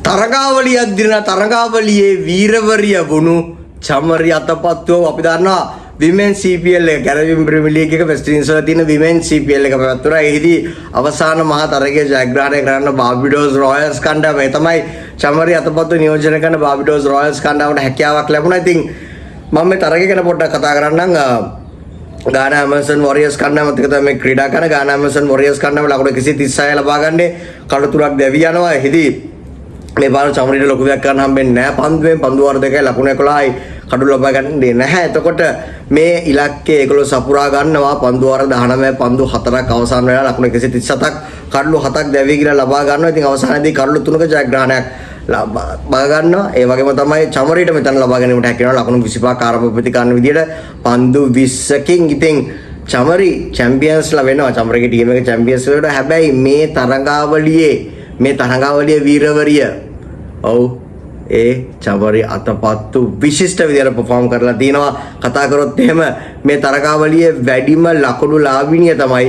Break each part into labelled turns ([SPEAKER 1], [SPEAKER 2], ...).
[SPEAKER 1] තරගාවලියක් දිනන තරගාවලියේ වීරවරිය වුණු චමරි අතපත්තුව. අපි දන්නවා විමෙන් CPL එක, කැරබියන් ප්‍රීමියර් ලීග් එක, වෙස්ට් ඉන්ඩීස් වල තියෙන විමෙන් CPL එක පැවැත්වුණා. එහිදී අවසාන මහා තරගය ජයග්‍රහණය කරන්න බාබිඩෝස් රොයල්ස් කණ්ඩායම. ඒ තමයි චමරි අතපත්තුව නියෝජනය කරන බාබිඩෝස් රොයල්ස් කණ්ඩායමට හැකියාවක් ලැබුණා. ඉතින් මම මේ තරගය ගැන පොඩ්ඩක් කතා කරන්නම්. ගානා ඇමසන් වොරියර්ස් කණ්ඩායමත් එක්ක තමයි මේ ක්‍රීඩා කරන. ගානා ඇමසන් වොරියර්ස් කණ්ඩායම ලකුණු 136 ලබා ගන්නේ. කඩුතුරක් දැවි යනවා. එහිදී මේ පාර චමරිට ලොකු දෙයක් කරන්න හම්බෙන්නේ නැහැ. පන්දුවෙන් පන්දු වාර 2යි ලකුණු 11යි, කඩු ලබා ගන්නේ නැහැ. එතකොට මේ ඉලක්කය ඒගොල්ලෝ සපුරා ගන්නවා. පන්දු වාර 19 පන්දු 4ක් අවසන් වෙලා ලකුණු 137ක්, කඩලු 7ක් දැවි කියලා ලබා ගන්නවා. ඉතින් අවසානයේදී කඩලු 3ක ජයග්‍රහණයක් ලබා ගන්නවා. ඒ වගේම තමයි චමරිට මෙතන ලබා ගැනීමට හැකි වෙනවා ලකුණු 25ක් ආරම්භ ප්‍රතිකරණ විදියට පන්දු 20කින්. ඉතින් චමරි චැම්පියන්ස්ලා වෙනවා. චමරිගේ ටීම් එක චැම්පියන්ස් වෙනවා. හැබැයි මේ තරඟාවලියේ වීරවරිය, ඔව්, ඒ චමරි අතපත්තු විශිෂ්ට විදියට පර්ෆෝම් කරලා තිනවා. කතා කරොත් එහෙම මේ තරඟාවලියේ වැඩිම ලකුණු ලාභිනිය තමයි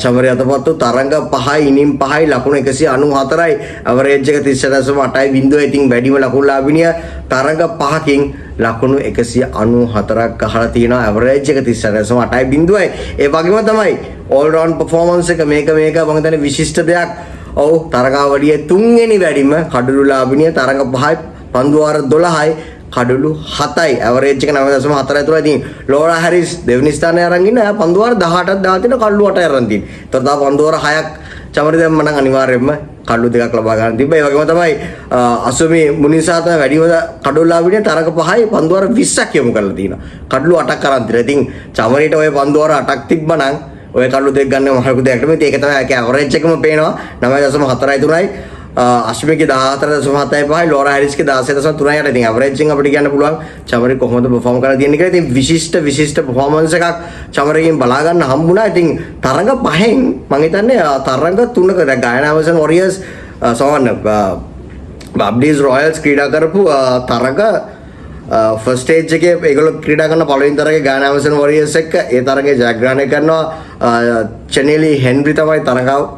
[SPEAKER 1] චමරි අතපත්තු. තරඟ 5යි ඉනිම් 5යි ලකුණු 194යි, ඇවරේජ් එක 30.8යි බිඳුව. ඉතින් වැඩිම ලකුණු ලාභිනිය තරඟ 5කින් ලකුණු 194ක් ගහලා තිනවා, ඇවරේජ් එක 30.8යි බිඳුවයි. ඒ වගේම තමයි ඕල් රවුන්ඩ් පර්ෆෝමන්ස් එක. මේක මේක මම හිතන්නේ විශිෂ්ට දෙයක්. ඔව්, තරගාවලියේ තුන්වෙනි වැඩිම කඩලු ලාභිනිය. තරඟ 5යි පන්දු වාර 12යි කඩලු 7යි, ඇවරේජ් එක 9.4 3. ඉතින් ලෝරා හැරිස් දෙවෙනි ස්ථානය අරන් ඉන්න. එයා පන්දු වාර 18ක් දාලා තිනවා, කඩලු 8යි අරන් තින්නේ. ඒතර තව පන්දු වාර 6ක් චමරි දැම්ම නම් අනිවාර්යයෙන්ම කඩලු 2ක් ලබා ගන්න තිබ්බා. ඒ වගේම තමයි අසුමි මුනිසා තමයි වැඩිම කඩලු ලාභිනිය. තරඟ 5යි පන්දු වාර 20ක් යොමු කරලා තිනවා. කඩලු 8ක් අරන් තිනවා. ඉතින් චමරිට ඔය පන්දු වාර 8ක් තිබ්බා නම් ඔය කඩලු 2 ගන්න මහ ලොකු දෙයක් නෙමෙයි. ඒක තමයි ඒකේ ඇවරේජ් එකම පේනවා 9.43යි. අශ්මිගේ 14.75යි, ලෝරා හැරිස්ගේ 16.38. ඉතින් ඇවරේජ් එකෙන් අපිට කියන්න පුළුවන් චමරි කොහොමද පර්ෆෝම් කරලා තියෙන්නේ කියලා. ඉතින් විශිෂ්ට විශිෂ්ට පර්ෆෝමන්ස් එකක් චමරිගෙන් බලා ගන්න හම්බුණා. ඉතින් තරඟ 5න් මං හිතන්නේ තරඟ 3ක දැන් ගායනා ඇමසන් වොරියර්ස් සමහර බාබ්ඩීස් රොයල්ස් ක්‍රීඩා කරපු තරඟ ෆස්ට් ස්ටේජ් එකේ ඒගොල්ලෝ ක්‍රීඩා කරන පළවෙනි තරගයේ ගානා ඇමසන් වොරියර්ස් එක්ක ඒ තරගයේ ජයග්‍රහණය කරනවා. චෙනෙලි හෙන්රි තමයි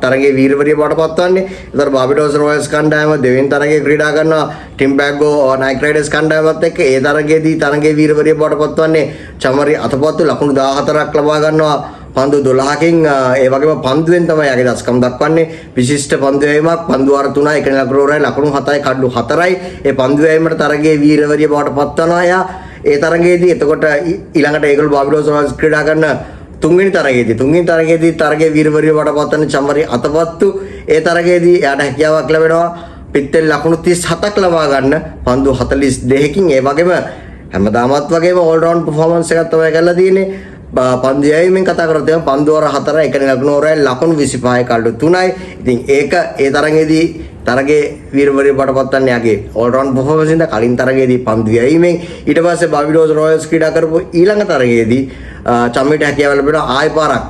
[SPEAKER 1] තරගයේ වීරවරිය බවට පත්වන්නේ. ඒතර බාබිඩෝස් රොයල්ස් කණ්ඩායම දෙවෙනි තරගයේ ක්‍රීඩා කරනවා ටිම්බැගෝ නයිට් රයිඩර්ස් කණ්ඩායමත් එක්ක. ඒ තරගයේදී තරගයේ වීරවරිය බවට පත්වන්නේ චමරි අතපත්තු. ලකුණු 14ක් ලබා ගන්නවා පන්දු 12කින්. ඒ වගේම පන්දුවෙන් තමයි යාගේ දස්කම් දක්වන්නේ. විශිෂ්ට පන්දු යැවීමක්. පන්දු වාර 3යි එක ලකුණු 4යි, ලකුණු 7යි, කඩලු 4යි. ඒ පන්දු යැවීමට තරගයේ වීරවරිය බවට පත්වනවා එයා ඒ තරගයේදී. එතකොට ඊළඟට ඒගොල්ලෝ බාබිඩෝස් රොයල්ස් ක්‍රීඩා කරන තුන්වෙනි තරගයේදී තරගයේ වීරවරිය බවට පත්වන චමරි අතපත්තු. ඒ තරගයේදී එයාට හැකියාවක් ලැබෙනවා පිත්තෙල් ලකුණු 37ක් ලබා ගන්න පන්දු 42කින්. ඒ වගේම හැමදාමත් වගේම ඕල් රවුන්ඩ් පර්ෆෝමන්ස් එකක් තමයි කරලා තියෙන්නේ. පන්දු යැවීමෙන් කතා කරොත් එහෙම පන්දු වර 4 එක ලකුණු 4යි, ලකුණු 25යි, කඩලු 3යි. ඉතින් ඒක ඒ තරගයේදී තරගයේ වීරවරිය බවට පත්වන්නේ යාගේ ඕල් රවුන්ඩ් පර්ෆෝමන්ස් ඉඳ කලින් තරගයේදී පන්දු යැවීමෙන්. ඊට පස්සේ බාබිඩෝස් රොයල්ස් ක්‍රීඩා කරපු ඊළඟ තරගයේදී චමිට හැකියාව ලැබෙනවා ආයෙ පාරක්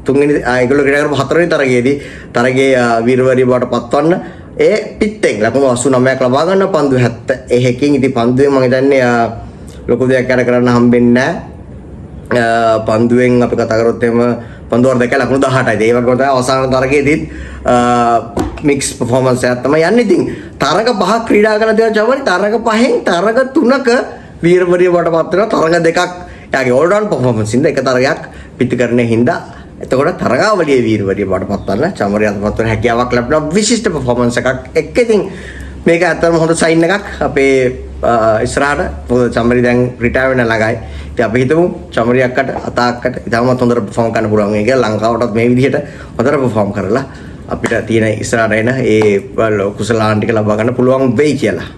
[SPEAKER 1] තුන්වෙනි ඒගොල්ලෝ ක්‍රීඩා කරපු හතරවෙනි තරගයේදී තරගයේ වීරවරිය බවට පත්වන්න. ඒ පිත්තෙන් ලකුණු 89ක් ලබා ගන්න පන්දු 71කින්. ඉතින් පන්දුවෙන් මම හිතන්නේ ලොකු දෙයක් අර කරන්න හම්බෙන්නේ නැහැ. පන්දුවෙන් අපි කතා කරොත් එහෙම පන්දු වර 2 ලකුණු 18යි. ඒ වගේම තමයි අවසාන තරගයේදීත් මික්ස් පර්ෆෝමන්ස් එකක් තමයි යන්නේ. ඉතින් තරග 5ක් ක්‍රීඩා කරලා තියෙන චමරි තරග 5න් තරග 3ක වීරවරිය බවට පත් වෙනවා. තරග 2ක් එයාගේ ඕල් රවුන්ඩ් පර්ෆෝමන්ස් හින්දා, එක තරගයක් පිතිකරණය හින්දා. එතකොට තරගාවලියේ වීරවරිය බවට පත්වන්න චමරි අතපත් වෙන හැකියාවක් ලැබුණා විශිෂ්ට පර්ෆෝමන්ස් එකක් එක්ක. ඉතින් මේක ඇත්තටම හොඳ සයින් එකක් අපේ ඉස්සරහට. මොකද චමරි දැන් රිටයර් වෙන ළඟයි. ඉතින් අපි හිතමු චමරි අක්කට, අතා අක්කට ඉතාමත් හොඳට පර්ෆෝම් කරන්න පුළුවන් වෙයි කියලා. ලංකාවටත් මේ විදිහට හොඳට පර්ෆෝම් කරලා අපිට තියෙන ඉස්සරහට එන ඒ කුසලාන ටික ලබා ගන්න පුළුවන් වෙයි කියලා.